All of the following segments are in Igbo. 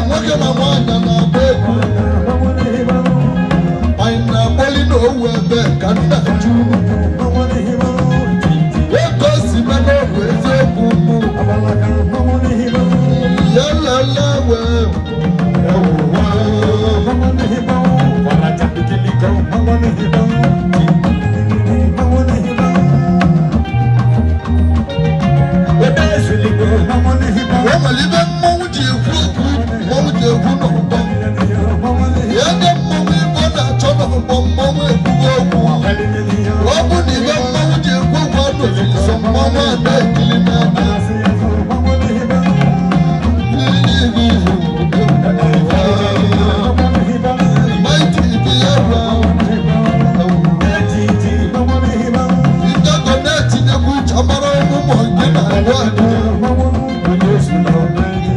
Nwoke na nwaanyị na-agba egwu. Anyị na-akpọli n'owu ebe ka nna ju. Ego si me n'owu eziokwu mụ. Yalala wee ewuwa. O nwere ibe mmọnwụ ji ekwu okwu, mmọnwụ ji ekwu n'ọgbọ. Ya ndị mmọnwụ Igbo na-achọ n'ọgbọ, mmọnwụ ekwugo okwu. Ọ bụ na ibe mmọnwụ ji ekwu okwu anọzi nso, mmọnwụ a na-ekili n'anya. Ndọgọ na-etinyekwu uche amara ụmụ nke na-agụ agụ.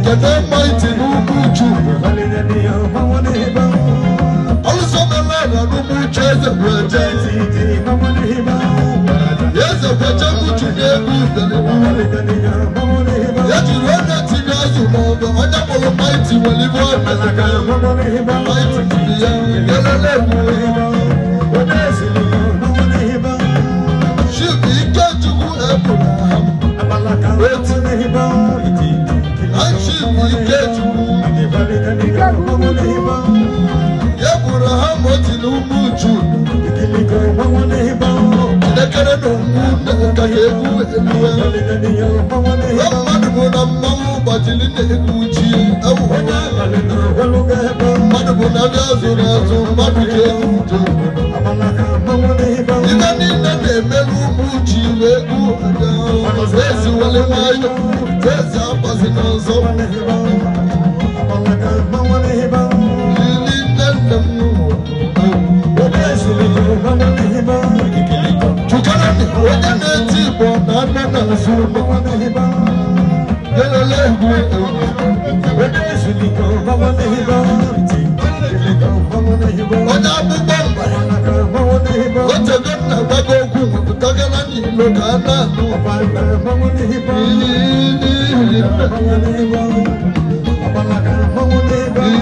Kedu Mighty n'ugwu uchu? Ọlụsọmela na n'ugwu uchu eze bụ eje. Eze bụ eje uchu na-egbu udele. Ya jiri onye tinye azụ n'ọdụ, onye kpọrọ Mighty nwere ibe ọ mere. Mighty jiri ya, yelele egwu. Chief Ikechukwu Abraham. Chief Ikechukwu Abraham oti n'ugwu uchu. Jidekere na ụmụ ka ga-egwu eluwe. Mmadụ bụ na mmanwụ gbajiri na-egwu chi ewu. Mmadụ bụ na ndị azụrụ azụ, mmadụ ji egwu udo. Ibe niile na-emerụ ụmụ uchu wee egwu aja. Ezi wele nwayọ, ezi agbazi n'ọzọ. Ili nne nne m. Chukwurani, onye na-eti Igbo na nne na-azụ ụlọ. Elele egwu egwu. Onye akpụkpọ mbara, otego nna gwago okwu wepụtagala n'ilo ka a na-anụ. Ili nne.